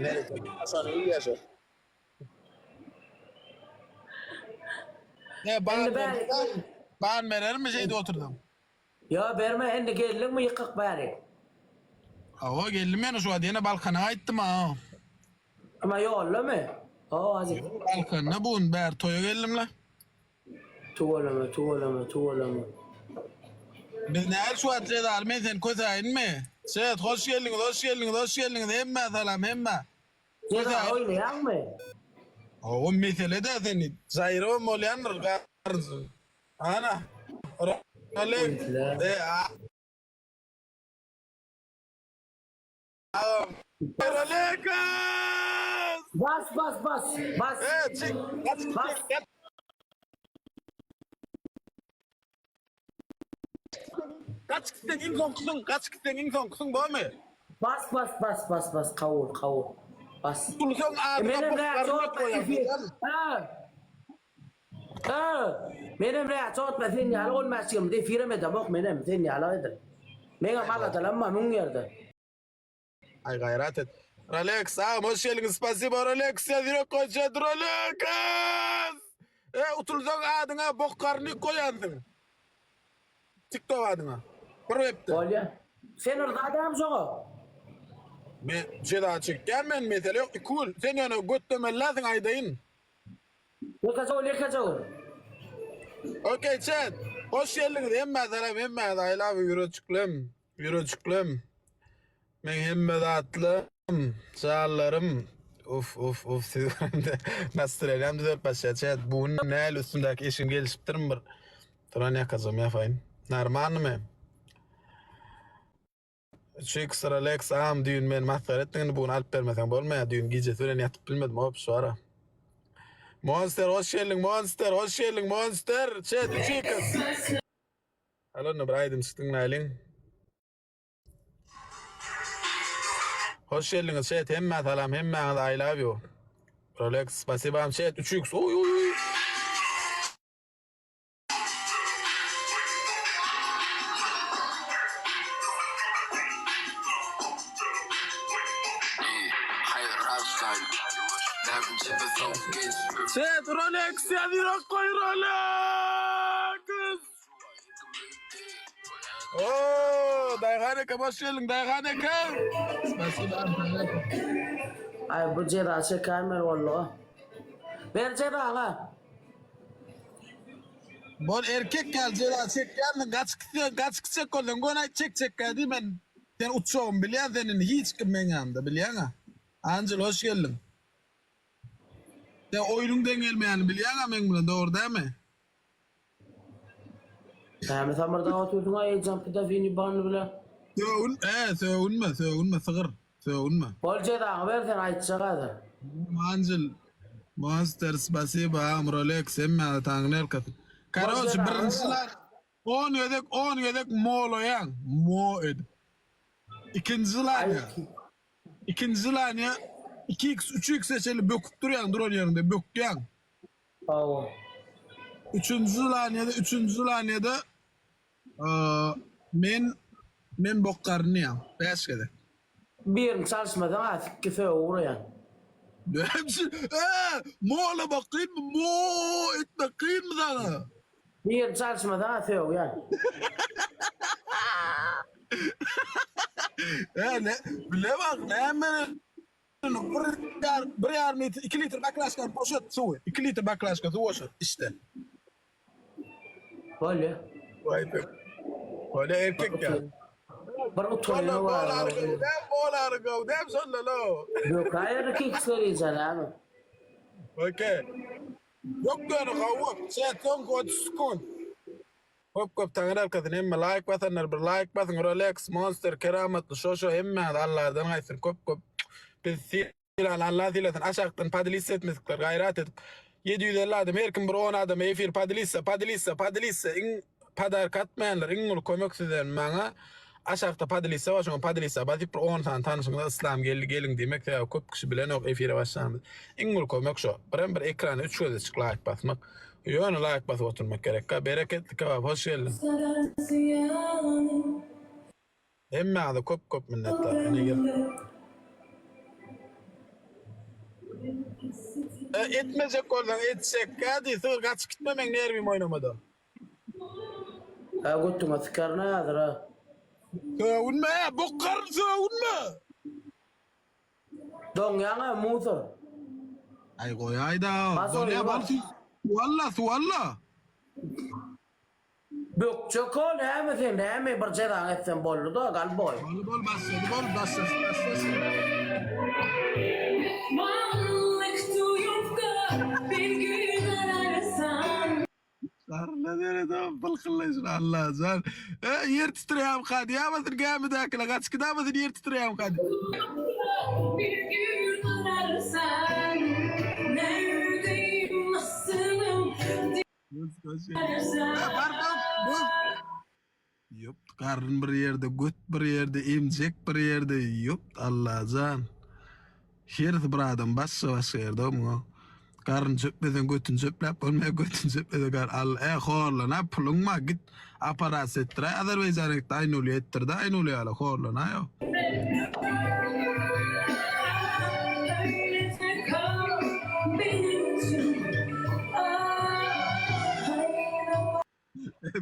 Şony bilýär şo. Ne ban Indi bäri. Ban berermi şeýdip otursaň? Ýo berme indi geldiňmi ýykyk bäri. Hawa geldim ýene şu wagt ýene Balkana gaýtdym ha. Ama ýollamy? Hawa azyk. Balkanda bu gün bäri toýa geldim-le. Tüweleme tüweleme tüweleme. Biz näl şu wagt jezaly men seni kösäýinmi? Şeýt hoş geldiňiz hoş geldiňiz hoş geldiňiz hemmä salam hemmä. Jeza oýnaýaňmy? Hawa mesele dä seni jaýrybam bolýandyr garynjy. Ana. Rolex. E agam. Rolex. Bas bas bas bas. E çek. Gaç Bas. gaç. Gaç gitseň iň soňkusyň, gaç gitseň iň soňkusyň bormy? Bas bas bas bas bas kabul kabul. Bas. Tutulsaň adyňa Menem bok näçe garynlak otma goýarsyň, efir. dämi? Ha. Ha. Menem näçe otma sen ýaly 15 ýylda efirem edemok menem sen ýaly edil. Meňem aladalanma müň ýerde. Aý gaýrat et. Rolex agam hoş geldiňiz spasibo Rolex ýaz ýürek goýjat Rolex. E utulsaň adyňa bok garnyk goýansyň. TikTok adyňa. Bir webde. Bolýa. Sen yrza dämi şoňa? Men jeza çekýän men mesele ýok iki gün. Sen ýöne götlemelläsiň aýdaýyn. Ýekeje gol ýekeje gol. Okey chat. Hoş geldiňiz hemmä salam hemmäňize I love you ýürejiklem. Ýürejiklem. Meň hemme zatlym, janlarym. Uf uf uf sizi göremde nastreniýam düzelip başlaýar. Çet bu gün näl üstümdäki eşigim gelişipdirmi bir. Duran ýakajygym ýapaýyn. Normalnymy? 3x Rolex agam düýn meni masgara etdiň indi bu gün alyp bermeseň bolmaýar. Düýn gijesi bilen ýatyp bilmedim hop şu ara. Monster hoş geldiň Monster hoş geldiň Monster. Çet 3x. Hal onda bir aýdymçyk diňläýliň. Hoş geldiňiz chat hemmä salam hemmäňize I love you. Rolex spasibam chat 3x oý oý oý. Chat Rolex ýazyrok goý Rolex. Oo, Daýhan eke hoş geldiň Daýhan eke. Spasibo. Aý bu jeza çekäýmeli bolduga. Ber jezaňy. Bol erkek ýaly jeza çekýärsiň gaç gitseň gaç gitjek bolsaň göni aýt çek çekgä diý men sen uçjagymy bilýän sen indi hiç kim meň ýanymda bilýäňä. Anjel hoş geldiň. Sen oýnuň deň gelmeýänini bilýäňä meň bilen dogry dämi? Näme samyrdap otyrsyň aý ejam pedofil ýybany bile. Sögün, e, sögünme, sögünme sygyr, sögünme. Bol jezaňy ber sen aýtjak häzir. Anjel, Monster, spasibo, agam, Rolex, hemmäňize taňryň ýalkasyn. Karoçe, birinji zat, on gezek, on gezek molaýaň, mo edip. Ikinji zlaniýa, ikinji zlaniýa, iki iks, üç ikse çenli böküp durýaň, duran ýeriňde bökýäň. Hawa. Üçünji zlaniýada, üçünji zlaniýada men men bok garyn diýýän. Bäş gezek. Birini çalyşmasaň a sikki sögüp ugraýan. Näme üçin? Ä, molamak kynmy? Mo etmek kynmy saňa? Birini çalyşmasaň a sögýän. Ä, ne, bile bak, näme Bir ýar, bir ýarym litr, 2 litr baklaşkany boşat suwy. 2 litr baklaşka suw boşat içde. Bolýa. Waý be. Bolýa erkek ýa. Bir uturyny bar. Bolar gow, dem şonda lo. Ýok, aýry kiks berýän näme? Okey. Ýok ýöne gowy. Sen soňky 30 sekund. Köp köp taňry ýalkasyn hemme laýk basanlar bir laýk basyň Rolex monster keramatly şoşo hemmäňiz Alladan gaýtsyn köp köp biz sylany Alla sylasyn aşakdan podlissa etmesikler gaýrat edip 750 adam her kim bir 10 adama efir podlissa podlissa podlissa iň podarka atmaýanlar iň uly kömek sizden maňa aşakda podlissa bar şoňa podlissa basyp bir 10 sany tanşyňyza yslam geldi geliň diýmek sebäbi köp kişi bilenok efire başlanymyz iň uly kömek şo birem bir ekrana 3 gözleçik laýk basmak Ýöne laýk basyp oturmak gerekka. Bereketli kebap hoş geldiň. Hemmäňize köp köp minnetdar. Ine gel. E, etmejek bolsaň etjek. Gädi sygyr gaçyp gitme meň nerwim oýnamada. Ha götüňe sykaryn häzir ha. Sögünme, bokgaryn sögünme. Doňýaň-a musor. Aý goýaýda. Bas Bolýa oýny bol bas. Suwalla, suwalla. Bökjek o näme sen näme bir jezaňy etseň boldy-da galboý. Bol bol başlady bol başlasyn başlasyn. Varlık duyup da bir gün ararsan Garna nerede bylkyllaýşyn Allajan. E, ýer titreýämka diýämasyn gämidäkiler gaçyp gidämasyn ýer titreýämka diýip. Bir gün ararsan Neredeyim nasılım Bar bak bak. Ýop garyn bir ýerde, göt bir ýerde, emjek bir ýerde. Ýop Allajan. Hersi bir adam başga başga ýerde muňa. Garyn çöpleseň götüni çöpläp bolmaýar, götüni çöplese gar al. E horlana puluň bar git operasiýa etdiräý Azerbaýjana git Aýnuly etdirde Aýnuly ýaly horlanaý o. Öylece kal benim için Ah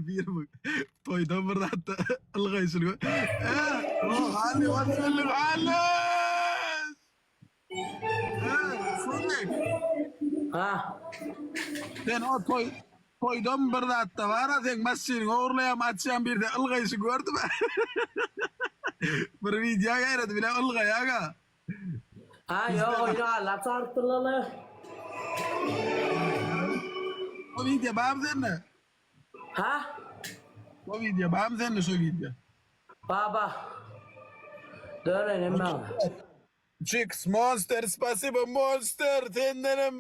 Bir toýda bir zatda ylgaýşyny gör. E, o hali hoş hali. E, Sonic. Ha. Sen o toý toýdan bir zatda bar-a seň maşynyňy ogurlaýam açýam birde ylgaýşy gördüm. Bir wideo ýaýrady bile ylgaýaga. Ha ýok oýny allap çagyrypdyrlar-la. O wideo barmy sende? Ha? O wideo barmy sende şo wideo? Baba. Dönenim maňa. Chicks Monster spasibo Monster sendenem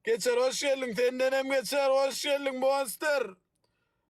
geçer hoş geldiň sendenem geçer hoş geldiň Monster.